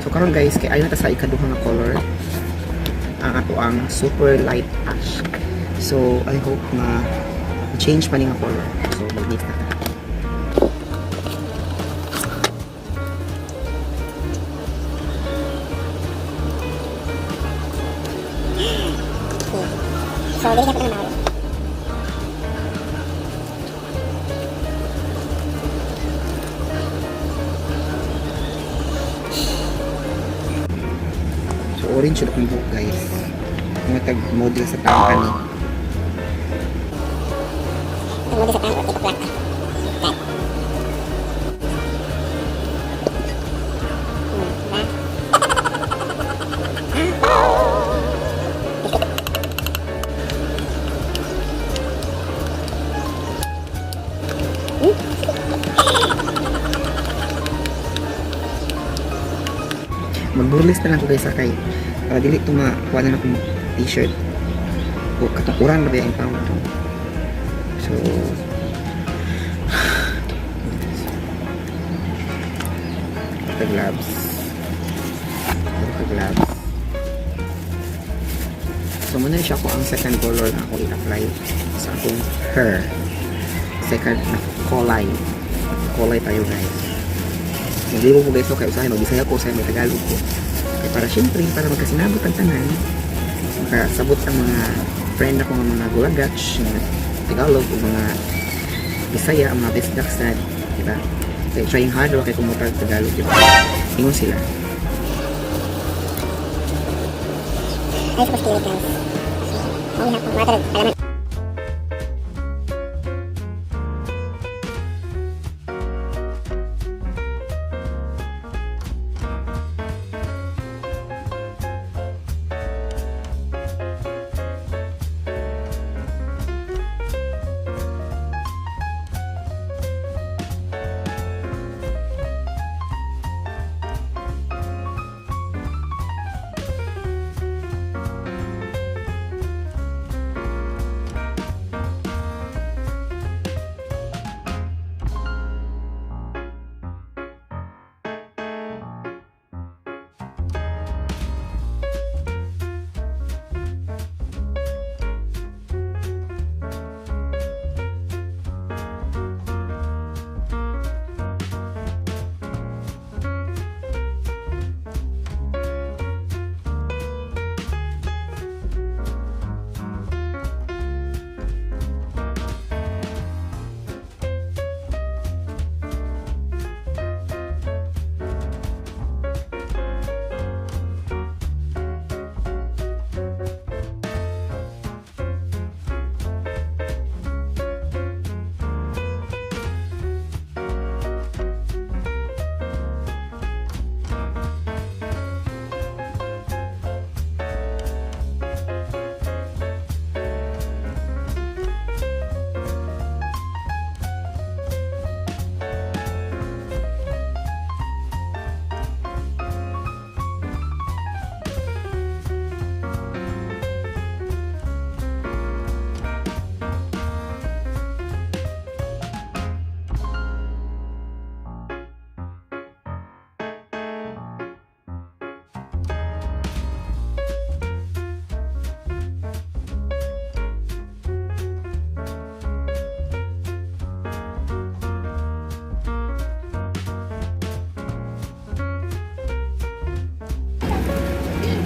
So karon, guys, kay ayo na ta sa ikaduha nga color, ang ato ang super light ash. So I hope nga change pa ni nga color. So mag-mix na ta. Okay. So, dili siya na mahal. So orange yun akong buhok, guys. Mga tag model sa tao ani. Ang model sa tango, tipo plaka. That. Diba? Magburlis na lang ko, guys, sa kay para dili to makuha na akong t-shirt. O katong uran na ba yung tawag to. So the gloves. The gloves. So muna siya ko ang second color na ako i-apply sa akong hair. Second na kulay. Kulay tayo, guys. Naglibo ko, guys, so kay usahay magbisaya ko, usahay may Tagalog ko. Kay para syempre, para magkasinabot ang tanan, makasabot ang mga friend ako nga mga gulagach, mga Tagalog o mga Bisaya, ang mga Bisdak, di ba? Kay trying hard wa kay kumutag Tagalog, di ba? Ingon sila. Ay, supposed to be, guys. So, only have water, alaman.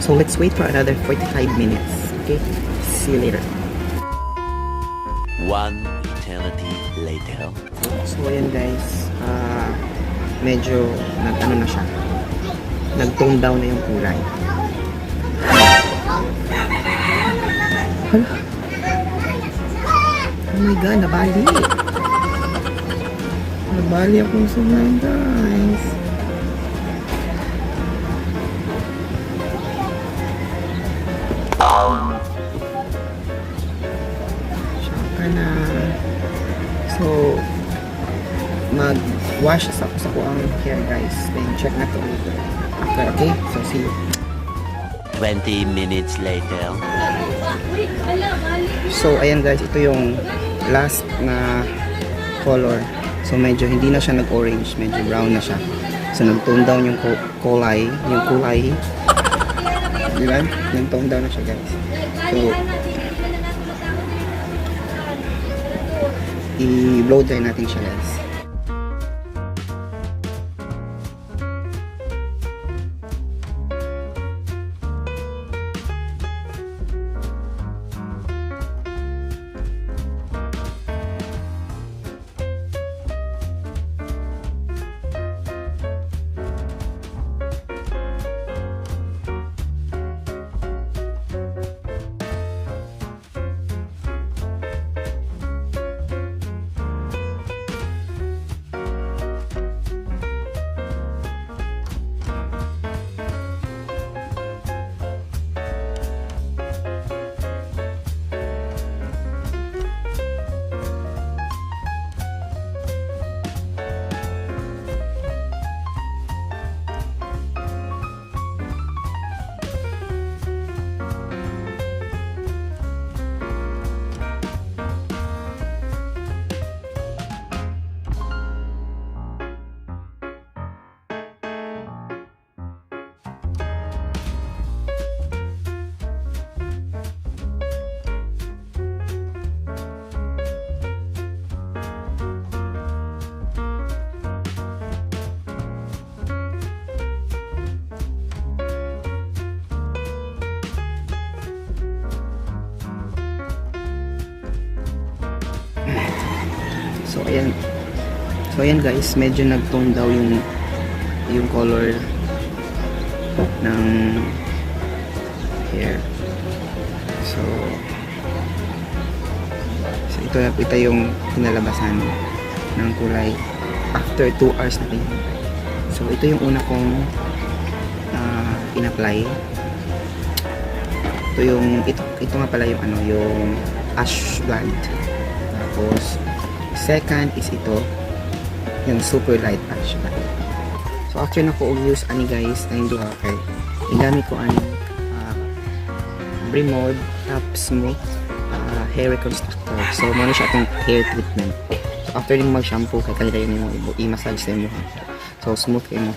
So let's wait for another 45 minutes. Okay? See you later. One eternity later. So ayan, guys, medyo nag ano na siya. Nag-tone down na yung kulay. Hala. Oh my God, nabali. Nabali akong sungay, guys. Siya na. So, mag-wash sa ko ang hair, guys. Then check na to later. After, okay? So, see you. 20 minutes later. So, ayan guys, ito yung last na color. So, medyo hindi na siya nag-orange, medyo brown na siya. So, nag-tone down yung kulay, yung kulay. Di ba? Nag-tone down na siya, guys. So, i-blow dry natin siya, guys. So, ayan. So, ayan guys, medyo nag-tone down yung color ng hair. So, ito yung kinalabasan ng kulay after 2 hours na pinahintay. So, ito yung una kong in-apply. Ito nga pala yung ano, yung ash blonde. Tapos, second is ito, yung super light ash blonde. So, after na ko use ani guys, ay duha kay igamit ko ani Bremod Top Smooth Hair Reconstructor. So, mao na siya atong hair treatment. So, after nimo mag-shampoo, kay kanila yun yung i-massage sa imo. So, smooth kay mo.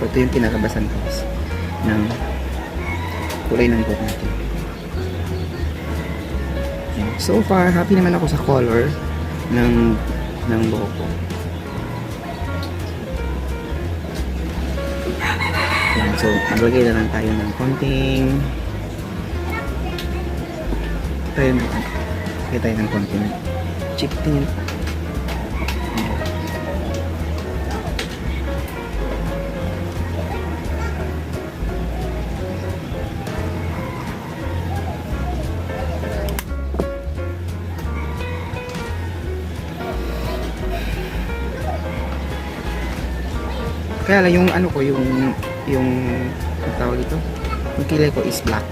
So, ito yung kinalabasan guys ng kulay ng buhok natin. Yan. So far, happy naman ako sa color ng buhok ko. Yan. So, maglagay na lang tayo ng konting tayo ng lagay tayo ng konting cheek tint. Ayan. Kaya lang yung ano ko, yung ang tawag ito, yung kilay ko is black.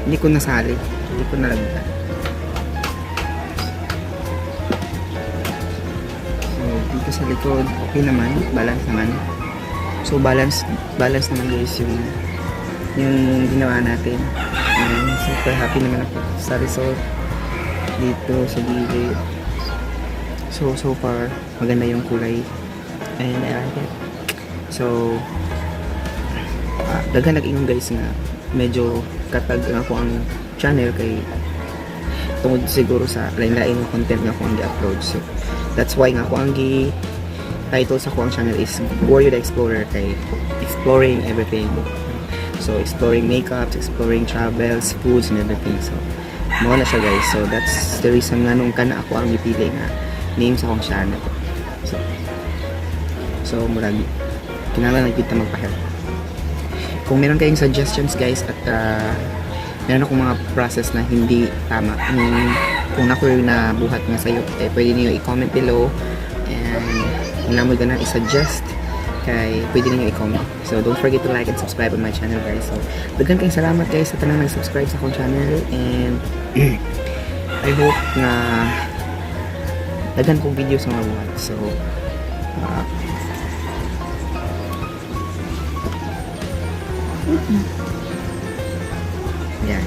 Hindi ko nasali. Hindi ko nalagyan. So, dito sa likod, okay naman. Balance naman. So, balance naman guys yung ginawa natin. And super happy naman ako sa result dito sa gilid. So, so far, maganda yung kulay. And I like it. So, daghan nag-ingon guys nga medyo katag nga ako ang channel kay tungod siguro sa lain-lain nga content nga ako ang gi-upload. So, that's why nga ako ang gi title sa ako ang channel is Warrior the Explorer kay exploring everything. So, exploring makeups, exploring travels, foods, and everything. So, mao na siya guys. So, that's the reason nga nung kana ako ang gipili nga name sa akong channel. So, murag kinahanglan na kita magpa-help. Kung meron kayong suggestions guys at meron akong mga process na hindi tama, kung ako yung nabuhat nga sa'yo, eh, pwede niyo i-comment below and kung namoy ganang i-suggest kay pwede niyo i-comment. So don't forget to like and subscribe on my channel guys. So daghan kayong salamat guys sa tanang nag-subscribe sa akong channel and I hope nga daghan kong videos nga mabuhat. So yan.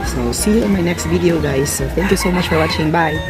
So, see you in my next video, guys. So, thank you so much for watching. Bye!